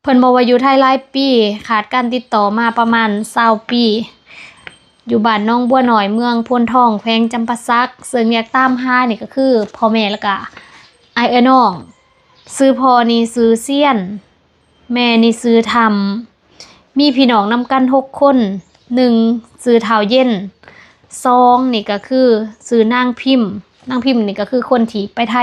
ເພິ່ນບອກວ່າຢູ່ໄທຫຼາຍປີ ຂາດການຕິດຕໍ່ມາປະມານຊາວປີ ຢູ່ບ້ານໜອງບົວນ້ອຍ ເມືອງໂພນທອງ ແຂວງຈຳປາສັກ. ເຊິ່ງຢາກຕາມຫານີ້ກໍຄືພໍ່ແມ່ ແລ້ວກະອ້າຍເອື້ອຍນ້ອງ. ຊື່ພໍ່ນີ້ຊື່ຊຽນ, ແມ່ນີ້ຊື່ທຳ. ມີພີ່ນ້ອງນຳກັນຫົກຄົນ, ໜຶ່ງຊື່ທ້າວເຢັນ, ສອງນີ້ກໍຄືຊື່ນາງພິມ. ນາງພິມນີ້ກໍຄືຄົນທີ່ໄປໄທ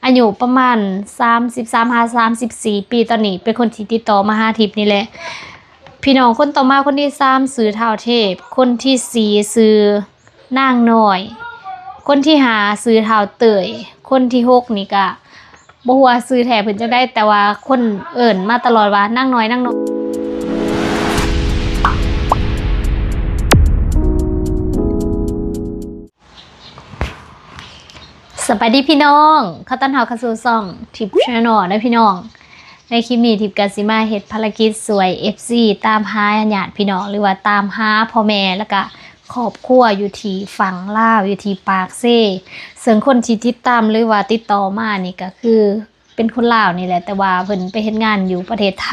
ອາຍຸປະມານສາມສິບສາມຫາສາມສິບສີ່ປີ, ຕອນນີ້ເປັນຄົນທີ່ຕິດຕໍ່ມະຫາທິບນີ້ແຫຼະ. ພີ່ນ້ອງຄົນຕໍ່ມາຄົນທີສາມຊື່ທ້າວເທບ, ຄົນທີສີ່ຊື່ນາງນ້ອຍ, ຄົນທີຫ້າຊື່ທ້າວເຕີຍ, ຄົນທີຫົກນີ້ກະ ບໍ່ຮູ້ວ່າຊື່ແທ້ເພິ່ນຈັ່ງໃດ, ແຕ່ວ່າຄົນເອີ້ນມາຕະຫຼອດວ່ານາງນ້ອຍ ນາງນ້ອຍ. ສະບາຍດີພີ່ນ້ອງ, ຂໍຕ້ອນຮັບເຂົ້າສູ່ຊ່ອງທິບ Channel ເດີພີ່ນ້ອງ. ໃນຄລິບນີ້ທິບກໍຊິມາເຮັດພາລະກິດຊ່ວຍເອັຟຊີຕາມຫາຍາດພີ່ນ້ອງ ຫຼືວ່າຕາມຫາພໍ່ແມ່ ແລ້ວກະ ຄອບຄົວຢູ່ທີ່ຝັ່ງລາວ ຢູ່ທີ່ປາກເຊ. ເຊິ່ງຄົນທີ່ຕິດຕາມ ຫຼືວ່າຕິດຕໍ່ມານີ້ກໍຄືເປັນຄົນລາວນີ້ແຫຼະ, ແຕ່ວ່າເພິ່ນໄປເຮັດງານຢູ່ປະເທດໄທ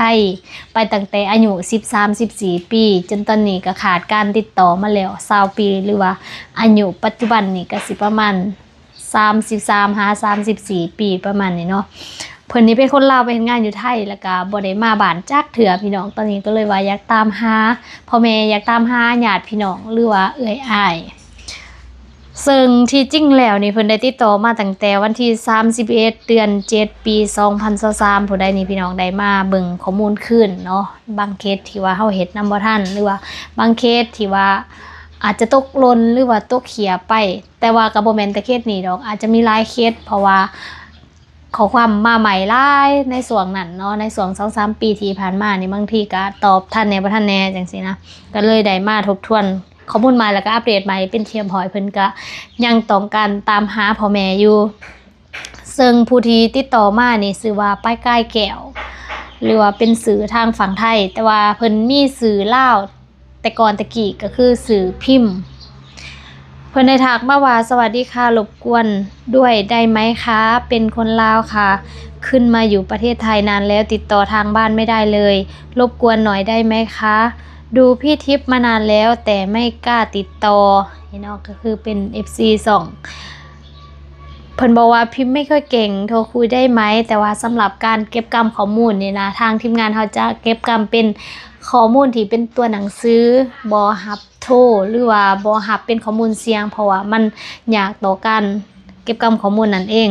ໄປຕັ້ງແຕ່ອາຍຸສິບສາມ ສິບສີ່ປີ, ຈົນຕອນນີ້ກໍຂາດການຕິດຕໍ່ມາແລ້ວຊາວປີ ຫຼືວ່າອາຍຸປັດຈຸບັນນີ້ກໍຊິປະມານ ສາມສິບສາມຫາສາມສິບສີ່ປີປະມານນີ້ເນາະ. ເພິ່ນນີ້ເປັນຄົນລາວໄປເຮັດງານຢູ່ໄທ ແລ້ວກະບໍ່ໄດ້ມາບ້ານຈັກເທື່ອພີ່ນ້ອງ. ຕອນນີ້ກໍເລີຍວ່າຢາກຕາມຫາພໍ່ແມ່ ຢາກຕາມຫາຍາດພີ່ນ້ອງ ຫຼືວ່າເອື້ອຍອ້າຍ. ເຊິ່ງທີ່ຈິງແລ້ວນີ້ເພິ່ນໄດ້ຕິດຕໍ່ມາຕັ້ງແຕ່ວັນທີສາມສິບເອັດ ເດືອນເຈັດ ປີສອງພັນຊາວສາມ ຜູ້ໃດນີ້ພີ່ນ້ອງ ໄດ້ມາເບິ່ງຂໍ້ມູນຄືນເນາະ. ບາງເຄສທີ່ວ່າເຮົາເຮັດນຳບໍ່ທັນ ຫຼືວ່າບາງເຄສທີ່ວ່າອາດຈະຕົກຫຼົ່ນ ຫຼືວ່າຕົກເຂຍໄປ. ແຕ່ວ່າກໍບໍ່ແມ່ນແຕ່ເຄສນີ້ດອກ, ອາດຈະມີຫຼາຍເຄສ ເພາະວ່າຂໍ້ຄວາມມາໃໝ່ຫຼາຍໃນຊ່ວງນັ້ນເນາະ, ໃນຊ່ວງສອງສາມປີທີ່ຜ່ານມານີ້ ບາງທີກໍຕອບທັນແດ່ບໍ່ທັນແດ່ຈັ່ງຊີ້ນະ, ກໍເລີຍໄດ້ມາທົບທວນຂໍ້ມູນໃໝ່ ແລ້ວກໍອັບເດດໃໝ່ເປັນທີ່ຮຽບຮ້ອຍ. ເພິ່ນກໍຍັງຕ້ອງການຕາມຫາພໍ່ແມ່ຢູ່. ເຊິ່ງຜູ້ທີ່ຕິດຕໍ່ມານີ້ຊື່ວ່າ ປາຍກາຍແກ້ວ ຫຼືວ່າເປັນຊື່ທາງຝັ່ງໄທ, ແຕ່ວ່າເພິ່ນມີຊື່ລາວ ແຕ່ກ່ອນແຕ່ກີ້ກໍຄືຊື່ພິມ. ເພິ່ນໄດ້ທັກມາວ່າ ສະຫວັດດີຄ່ະ, ລົບກວນດ້ວຍໄດ້ໄໝຄະ? ເປັນຄົນລາວຄ່ະ, ຂຶ້ນມາຢູ່ປະເທດໄທນານແລ້ວ, ຕິດຕໍ່ທາງບ້ານໄມ່ໄດ້ເລີຍ, ລົບກວນໜ້ອຍໄດ້ໄໝຄະ? ດູພີ່ທິບມານານແລ້ວ ແຕ່ໄມ່ກ້າຕິດຕໍ່. ນີ້ເນາະ, ກໍຄືເປັນເອັຟຊີຊ່ອງ ເພິ່ນບອກວ່າພິມໄມ່ຄ່ອຍເກັ່ງ, ໂທຄຸຍໄດ້ໄໝ? ແຕ່ວ່າສຳລັບການເກັບກຳຂໍ້ມູນນີ້ນະ, ທາງທີມງານເຮົາຈະເກັບກຳເປັນຂໍ້ມູນທີ່ເປັນຕົວໜັງສື, ບໍ່ຮັບໂທ ຫຼືວ່າບໍ່ຮັບເປັນຂໍ້ມູນສຽງ, ເພາະວ່າມັນຍາກຕໍ່ການເກັບກຳຂໍ້ມູນນັ້ນເອງ.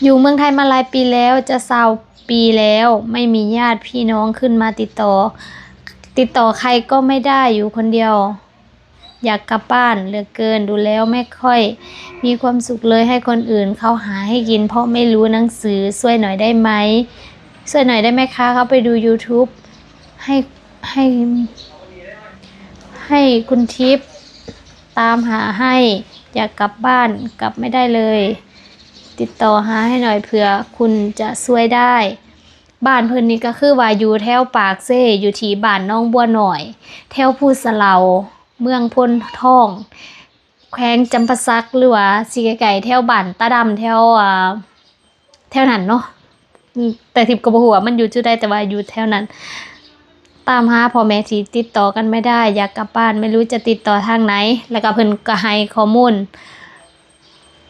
ຢູ່ເມືອງໄທມາຫຼາຍປີແລ້ວ, ຈະຊາວປີແລ້ວ, ໄມ່ມີຍາດພີ່ນ້ອງຂຶ້ນມາຕິດຕໍ່, ຕິດຕໍ່ໃຄກໍໄມ່ໄດ້, ຢູ່ຄົນດຽວ. ຢາກກັບບ້ານເຫຼືອເກີນ, ດູແລ້ວໄມ່ຄ່ອຍມີຄວາມສຸກເລີຍ, ໃຫ້ຄົນອື່ນເຂົາຫາໃຫ້ກິນ ເພາະໄມ່ຮູ້ໜັງສື, ຊ່ວຍໜ້ອຍໄດ້ໄໝ? ຊ່ວຍໜ້ອຍໄດ້ໄໝຄະ? ເຂົ້າໄປດູຢູທູບ ໃຫ້ ໃຫ້ ໃຫ້ຄຸນທິບຕາມຫາໃຫ້. ຢາກກັບບ້ານ, ກັບໄມ່ໄດ້ເລີຍ, ຕິດຕໍ່ຫາໃຫ້ໜ້ອຍ ເຜື່ອຄຸນຈະຊ່ວຍໄດ້. ບ້ານເພິ່ນນີ້ກໍຄືວ່າຢູ່ແຖວປາກເຊ, ຢູ່ທີ່ບ້ານໜອງບົວນ້ອຍ, ແຖວພູສະເຫຼົາ, ເມືອງໂພນທອງ, ແຂວງຈຳປາສັກ, ຫຼືວ່າຊິໃກ້ໆແຖວບ້ານຕາດຳ, ແຖວ ອ່າ ແຖວນັ້ນເນາະ. ອືມ ແຕ່ທິບກໍບໍ່ຮູ້ວ່າມັນຢູ່ຈຸດໃດ, ແຕ່ວ່າຢູ່ແຖວນັ້ນ. ຕາມຫາພໍ່ແມ່ທີ່ຕິດຕໍ່ກັນໄມ່ໄດ້, ຢາກກັບບ້ານ, ໄມ່ຮູ້ຈະຕິດຕໍ່ທາງໃດ. ແລ້ວກໍເພິ່ນກໍໃຫ້ຂໍ້ມູນ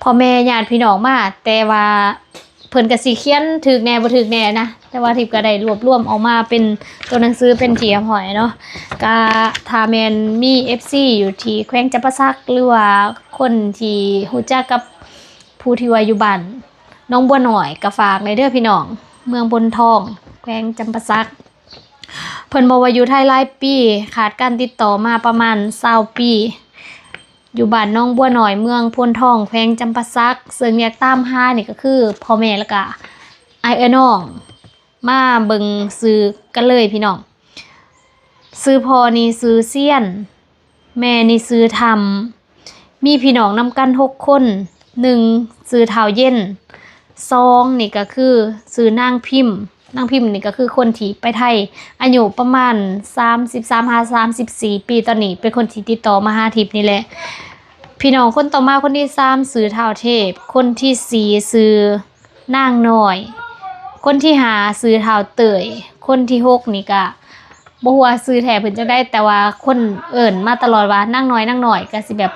ພໍ່ແມ່ຍາດພີ່ນ້ອງມາ, ແຕ່ວ່າເພິ່ນກໍຊິຂຽນຖືກແດ່ບໍ່ຖືກແດ່ນະ, ແຕ່ວ່າທິບກໍໄດ້ລວບລວມອອກມາເປັນຕົວໜັງສືເປັນທີ່ຮຽບຮ້ອຍເນາະ. ກໍຖ້າແມ່ນມີເອັຟຊີຢູ່ທີ່ແຂວງຈຳປາສັກ ຫຼືວ່າຄົນທີ່ຮູ້ຈັກກັບຜູ້ທີ່ວ່າຢູ່ບ້ານໜອງບົວນ້ອຍ ກໍຝາກແດ່ເດີພີ່ນ້ອງ, ເມືອງໂພນທອງ ແຂວງຈຳປາສັກ. ເພິ່ນບອກວ່າຢູ່ໄທຫຼາຍປີ, ຂາດການຕິດຕໍ່ມາປະມານຊາວປີ. ຢູ່ບ້ານໜອງບົວນ້ອຍ ເມືອງໂພນທອງ ແຂວງຈຳປາສັກ. ເຊິ່ງຢາກຕາມຫານີ້ກໍຄືພໍ່ແມ່ ແລ້ວກະອ້າຍເອື້ອຍນ້ອງ. ມາເບິ່ງຊື່ກັນເລີຍພີ່ນ້ອງ. ຊື່ພໍ່ນີ້ຊື່ຊຽນ, ແມ່ນີ້ຊື່ທຳ. ມີພີ່ນ້ອງນຳກັນຫົກຄົນ, ໜຶ່ງຊື່ທ້າວເຢັນ, ສອງນີ້ກໍຄືຊື່ນາງພິມ. ນາງພິມນີ້ກໍຄືຄົນທີ່ໄປໄທ ອາຍຸປະມານສາມສິບສາມຫາສາມສິບສີ່ປີ, ຕອນນີ້ເປັນຄົນທີ່ຕິດຕໍ່ມາຫາທິບນີ້ແຫຼະ. ພີ່ນ້ອງຄົນຕໍ່ມາຄົນທີສາມຊື່ທ້າວເທບ, ຄົນທີສີ່ຊື່ນາງນ້ອຍ, ຄົນທີຫ້າຊື່ທ້າວເຕີຍ, ຄົນທີຫົກນີ້ກະບໍ່ຮູ້ວ່າຊື່ແທ້ເພິ່ນຈັ່ງໃດ ແຕ່ວ່າຄົນເອີ້ນມາຕະຫຼອດວ່ານາງນ້ອຍ ນາງນ້ອຍ ກະຊິແບບ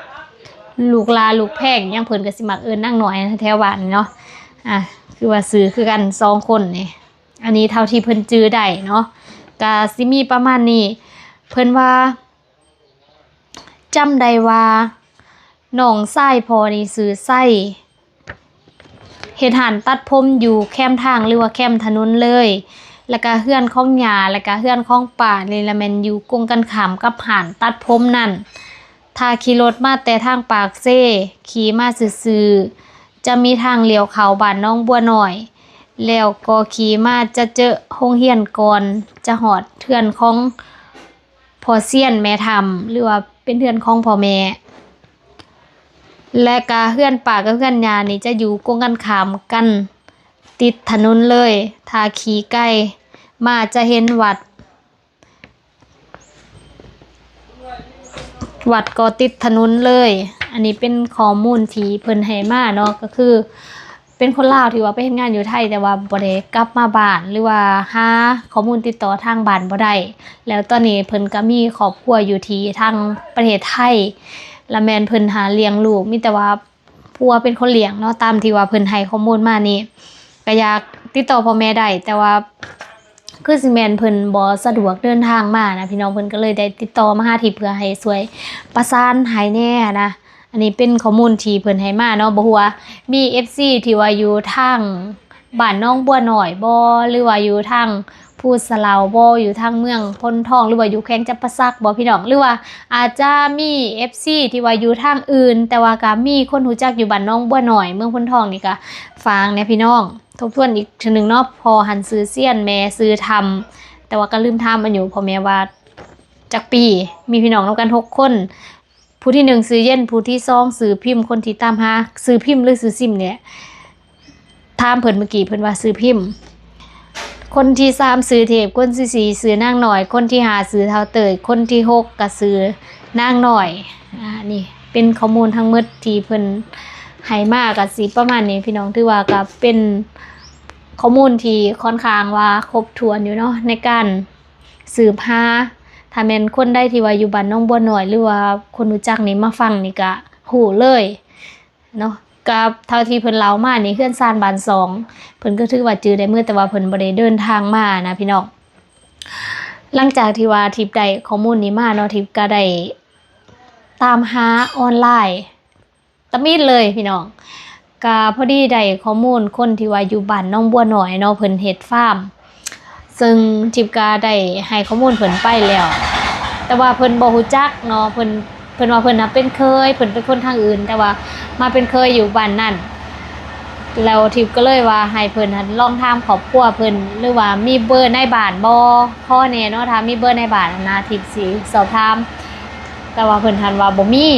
ລູກຫຼານລູກແພງຫຍັງ ເພິ່ນກະຊິມັກເອີ້ນນາງນ້ອຍແຖວບ້ານນີ້ເນາະ. ອ່າ ຄືວ່າຊື່ຄືກັນສອງຄົນນີ້. ອັນນີ້ເທົ່າທີ່ເພິ່ນຈື່ໄດ້ເນາະ ກະຊິມີປະມານນີ້. ເພິ່ນວ່າ ຈຳໄດ້ວ່ານ້ອງຊາຍພໍ່ນີ້ຊື່ໄຊ ເຮັດຮ້ານຕັດຜົມຢູ່ແຄມທາງ ຫຼືວ່າແຄມຖະໜົນເລີຍ, ແລ້ວກະເຮືອນຂອງຍ່າ ແລ້ວກະເຮືອນຂອງປ້ານີ້ລະແມ່ນຢູ່ກົງກັນຂ້າມກັບຮ້ານຕັດຜົມນັ້ນ. ຖ້າຂີ່ລົດມາແຕ່ທາງປາກເຊ ຂີ່ມາຊື່ໆ ຈະມີທາງລ້ຽວເຂົ້າບ້ານໜອງບົວນ້ອຍ ແລ້ວກໍຂີ່ມາຈະເຈີໂຮງຮຽນກ່ອນ ຈະຮອດເຮືອນຂອງ ພໍ່ຊຽນແມ່ທຳ ຫຼືວ່າເປັນເຮືອນຂອງພໍ່ແມ່ ແລະກະເຮືອນປ້າກັບເຮືອນຍ່ານີ້ຈະຢູ່ກົງກັນຂ້າມກັນ ຕິດຖະໜົນເລີຍ. ຖ້າຂີ່ໄກມາຈະເຫັນວັດ, ວັດກໍຕິດຖະໜົນເລີຍ. ອັນນີ້ເປັນຂໍ້ມູນທີ່ເພິ່ນໃຫ້ມາເນາະ ກໍຄື ເປັນຄົນລາວທີ່ວ່າໄປເຮັດງານຢູ່ໄທ ແຕ່ວ່າບໍ່ໄດ້ກັບມາບ້ານ ຫຼືວ່າຫາຂໍ້ມູນຕິດຕໍ່ທາງບ້ານບໍ່ໄດ້ ແລ້ວຕອນນີ້ເພິ່ນກໍມີຄອບຄົວຢູ່ທີ່ທາງປະເທດໄທ ລະແມ່ນເພິ່ນຫາລ້ຽງລູກ ມີແຕ່ວ່າຜົວເປັນຄົນລ້ຽງເນາະ ຕາມທີ່ວ່າເພິ່ນໃຫ້ຂໍ້ມູນມານີ້. ກໍຢາກຕິດຕໍ່ພໍ່ແມ່ໄດ້ ແຕ່ວ່າຄືຊິແມ່ນເພິ່ນບໍ່ສະດວກເດີນທາງມານະ ພີ່ນ້ອງ, ເພິ່ນກໍເລີຍໄດ້ຕິດຕໍ່ມາຫາທິບເພື່ອໃຫ້ຊ່ວຍປະສານໃຫ້ແດ່ນະ. ອັນນີ້ເປັນຂໍ້ມູນທີ່ເພິ່ນໃຫ້ມາເນາະ. ບໍ່ຮູ້ວ່າມີເອັຟຊີທີ່ວ່າຢູ່ທາງບ້ານໜອງບົວນ້ອຍບໍ່ ຫຼືວ່າຢູ່ທາງພູສະເຫຼົາບໍ່ ຢູ່ທາງເມືອງໂພນທອງ ຫຼືວ່າຢູ່ແຂວງຈຳປາສັກບໍ່ພີ່ນ້ອງ ຫຼືວ່າອາດຈະມີເອັຟຊີທີ່ວ່າຢູ່ທາງອື່ນ ແຕ່ວ່າກໍມີຄົນຮູ້ຈັກຢູ່ບ້ານໜອງບົວນ້ອຍ ເມືອງໂພນທອງນີ້ ກໍຝາກແດ່ພີ່ນ້ອງ. ທົບທວນອີກເທື່ອໜຶ່ງເນາະ ພໍ່ຫັ້ນຊື່ຊຽນ ແມ່ຊື່ທຳ ແຕ່ວ່າກໍລືມຖາມອາຍຸພໍ່ແມ່ວ່າຈັກປີ. ມີພີ່ນ້ອງນຳກັນຫົກຄົນ. ຜູ້ທີໜຶ່ງຊື່ເຢັນ, ຜູ້ທີສອງຊື່ພິມ, ຄົນທີ່ຕາມຫາຊື່ພິມ ຫຼືຊື່ຊິມນີ້ແຫຼະ. ຖາມເພິ່ນມື້ກີ້ ເພິ່ນວ່າຊື່ພິມ. ຄົນທີສາມຊື່ເທບ, ຄົນທີສີ່ຊື່ນາງນ້ອຍ, ຄົນທີຫ້າຊື່ທ້າວເຕີຍ, ຄົນທີຫົກກໍຊື່ນາງນ້ອຍ. ອາ ນີ້ເປັນຂໍ້ມູນທັງໝົດທີ່ເພິ່ນໃຫ້ມາ ກໍຊິປະມານນີ້ພີ່ນ້ອງ. ຖືວ່າກໍເປັນຂໍ້ມູນທີ່ຄ່ອນຂ້າງວ່າຄົບຖ້ວນຢູ່ເນາະ ໃນການ ສືບຫາ. ຖ້າແມ່ນຄົນໃດທີ່ວ່າຢູ່ບ້ານໜອງບົວນ້ອຍ ຫຼືວ່າຄົນຮູ້ຈັກນີ້ ມາຟັງນີ້ກະຮູ້ເລີຍເນາະ. ກະເທົ່າທີ່ເພິ່ນເລົ່າມານີ້ ເຮືອນຊານບ້ານຊ່ອງ ເພິ່ນກໍຖືວ່າຈື່ໄດ້ໝົດ ແຕ່ວ່າເພິ່ນບໍ່ໄດ້ເດີນທາງມານະພີ່ນ້ອງ. ຫຼັງຈາກທີ່ວ່າທິບໄດ້ຂໍ້ມູນນີ້ມາເນາະ ທິບກໍໄດ້ຕາມຫາອອນລາຍ ຕະມິດເລີຍພີ່ນ້ອງ. ກະພໍດີໄດ້ຂໍ້ມູນຄົນທີ່ວ່າຢູ່ບ້ານໜອງບົວນ້ອຍເນາະ ເພິ່ນເຮັດຟາມ ເຊິ່ງທິບກະໄດ້ໃຫ້ຂໍ້ມູນເພິ່ນໄປແລ້ວ ແຕ່ວ່າເພິ່ນບໍ່ຮູ້ຈັກເນາະ. ເພິ່ນ ເພິ່ນວ່າເພິ່ນນະເປັນເຄີຍ ເພິ່ນເປັນຄົນທາງອື່ນ ແຕ່ວ່າມາເປັນເຄີຍຢູ່ບ້ານນັ້ນ. ແລ້ວທິບກໍເລີຍວ່າໃຫ້ເພິ່ນຫັ້ນລອງຖາມຄອບຄົວເພິ່ນ ຫຼືວ່າມີເບີນາຍບ້ານບໍ່ ພໍແນ່ເນາະ. ຖ້າມີເບີນາຍບ້ານຫັ້ນນະ ທິບຊິສອບຖາມ ແຕ່ວ່າເພິ່ນຫັ້ນວ່າບໍ່ມີ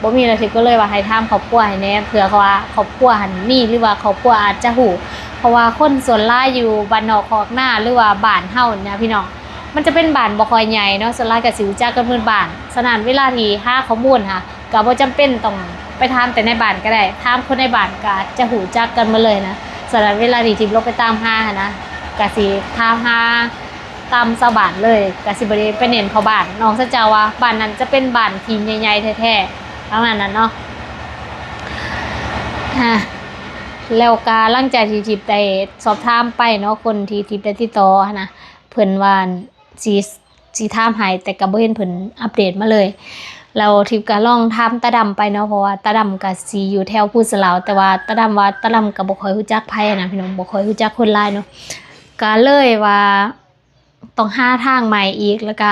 ບໍ່ມີ ແລ້ວທິບກໍເລີຍວ່າໃຫ້ຖາມຄອບຄົວໃຫ້ແດ່ ເພື່ອວ່າຄອບຄົວຫັ້ນມີ ຫຼືວ່າຄອບຄົວອາດຈະຮູ້ ເພາະວ່າຄົນສ່ວນຫຼາຍຢູ່ບ້ານນອກຄອກນາ ຫຼືວ່າບ້ານເຮົານີ້ນະພີ່ນ້ອງ ມັນຈະເປັນບ້ານບໍ່ຄ່ອຍໃຫຍ່ເນາະ ສ່ວນຫຼາຍກໍຊິຮູ້ຈັກກັນໝົດບ້ານ. ສະນັ້ນເວລາທີ່ຫາຂໍ້ມູນຫາ ກໍບໍ່ຈຳເປັນຕ້ອງໄປຖາມແຕ່ໃນບ້ານກໍໄດ້ ຖາມຄົນໃນບ້ານກໍຈະຮູ້ຈັກກັນໝົດເລີຍນະ. ສະນັ້ນເວລາທີ່ທິບລົງໄປຕາມຫາຫັ້ນນະ ກໍຊິຖາມຫາ ຕາມຊາວບ້ານເລີຍ ກະຊິບໍ່ໄດ້ໄປເນັ້ນເຂົ້າບ້ານ. ນ້ອງສະເຈົ້າວ່າບ້ານນັ້ນຈະເປັນບ້ານທີ່ໃຫຍ່ໆແທ້ໆ ປະມານນັ້ນເນາະ. ອາ ແລ້ວກະຫຼັງຈາກທີ່ທິບໄດ້ສອບຖາມໄປເນາະ ຄົນທີ່ທິບໄດ້ຕິດຕໍ່ຫັ້ນນະ ເພິ່ນວ່າຊິ ຊິຖາມໃຫ້ ແຕ່ກະບໍ່ເຫັນເພິ່ນອັບເດດມາເລີຍ. ແລ້ວທິບກະລອງຖາມຕາດຳໄປເນາະ ເພາະວ່າຕາດຳກະຊິຢູ່ແຖວພູສະເຫຼົາ ແຕ່ວ່າຕາດຳວ່າຕາດຳກະບໍ່ຄ່ອຍຮູ້ຈັກໃຜນະພີ່ນ້ອງ ບໍ່ຄ່ອຍຮູ້ຈັກຄົນຫຼາຍເນາະ ກະເລີຍວ່າ ຕ້ອງຫາທາງໃໝ່ອີກ ແລ້ວກະ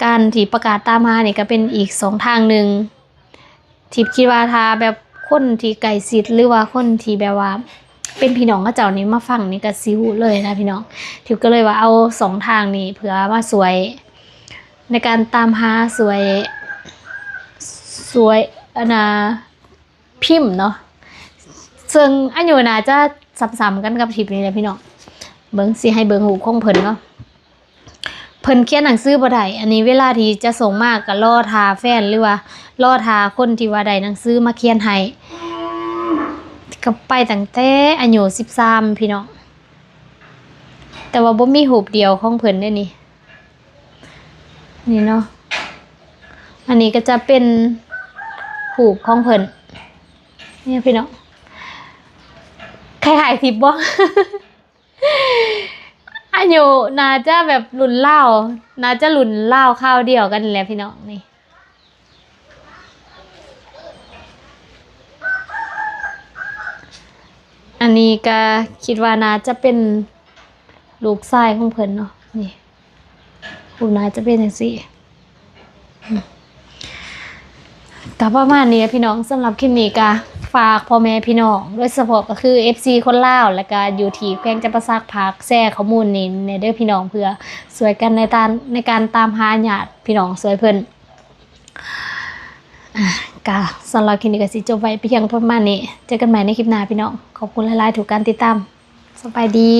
ການທີ່ປະກາດຕາມຫານີ້ກະເປັນອີກຊ່ອງທາງໜຶ່ງ. ທິບຄິດວ່າຖ້າແບບຄົນທີ່ໃກ້ຊິດ ຫຼືວ່າຄົນທີ່ແບບວ່າເປັນພີ່ນ້ອງເຂົາເຈົ້ານີ້ມາຟັງນີ້ກະຊິຮູ້ເລີຍນະພີ່ນ້ອງ. ທິບກໍເລີຍວ່າເອົາຊ່ອງທາງນີ້ເພື່ອມາຊ່ວຍໃນການຕາມຫາ ຊ່ວຍ ຊ່ວຍ ອັນນ່າ ພິມເນາະ ເຊິ່ງອາຍຸໜ້າຈະສ່ຳໆກັນກັບທິບນີ້ແຫຼະພີ່ນ້ອງ. ເບິ່ງ ຊິໃຫ້ເບິ່ງຮູບຂອງເພິ່ນເນາະ ເພິ່ນຂຽນໜັງສືບໍ່ໄດ້. ອັນນີ້ເວລາທີ່ຈະສົ່ງມາກໍລໍຖ້າແຟນ ຫຼືວ່າລໍຖ້າຄົນທີ່ວ່າໄດ້ໜັງສືມາຂຽນໃຫ້ ກໍໄປຕັ້ງແຕ່ອາຍຸສິບສາມພີ່ນ້ອງ. ແຕ່ວ່າບໍ່ມີຮູບດຽວຂອງເພິ່ນເດ້ນີ້ ນີ້ເນາະ. ອັນນີ້ກໍຈະເປັນຮູບຂອງເພິ່ນ ນີ້ພີ່ນ້ອງ ຄ້າຍໆ ສິບບໍ່? ອາຍຸໜ້າຈະແບບລຸ້ນລາວ ໜ້າຈະລຸ້ນລາວຄາວດຽວກັນນີ້ແຫຼະພີ່ນ້ອງນີ້. ອັນນີ້ກະຄິດວ່າໜ້າຈະເປັນລູກຊາຍຂອງເພິ່ນເນາະ ນີ້ ຮູບໜ້າຈະເປັນຈັ່ງຊີ້. ກະປະມານນີ້ແຫຼະພີ່ນ້ອງ ສຳລັບຄລິບນີ້ກະຝາກພໍ່ແມ່ພີ່ນ້ອງ ໂດຍສະເພາະກໍຄືເອັຟຊີຄົນລາວ ແລະກະຢູ່ທີ່ແຂວງຈຳປາສັກ ຝາກແຊຂໍ້ມູນນີ້ແດ່ເດີພີ່ນ້ອງ ເພື່ອຊ່ວຍກັນໃນການ ໃນການຕາມຫາຍາດພີ່ນ້ອງຊ່ວຍເພິ່ນ. ອາ ກະສຳລັບຄລິບນີ້ກໍຊິຈົບໄວ້ພຽງປະມານນີ້ ເຈີກັນໃໝ່ໃນຄລິບໜ້າພີ່ນ້ອງ ຂອບຄຸນຫຼາຍໆ ທຸກການຕິດຕາມ ສະບາຍດີ.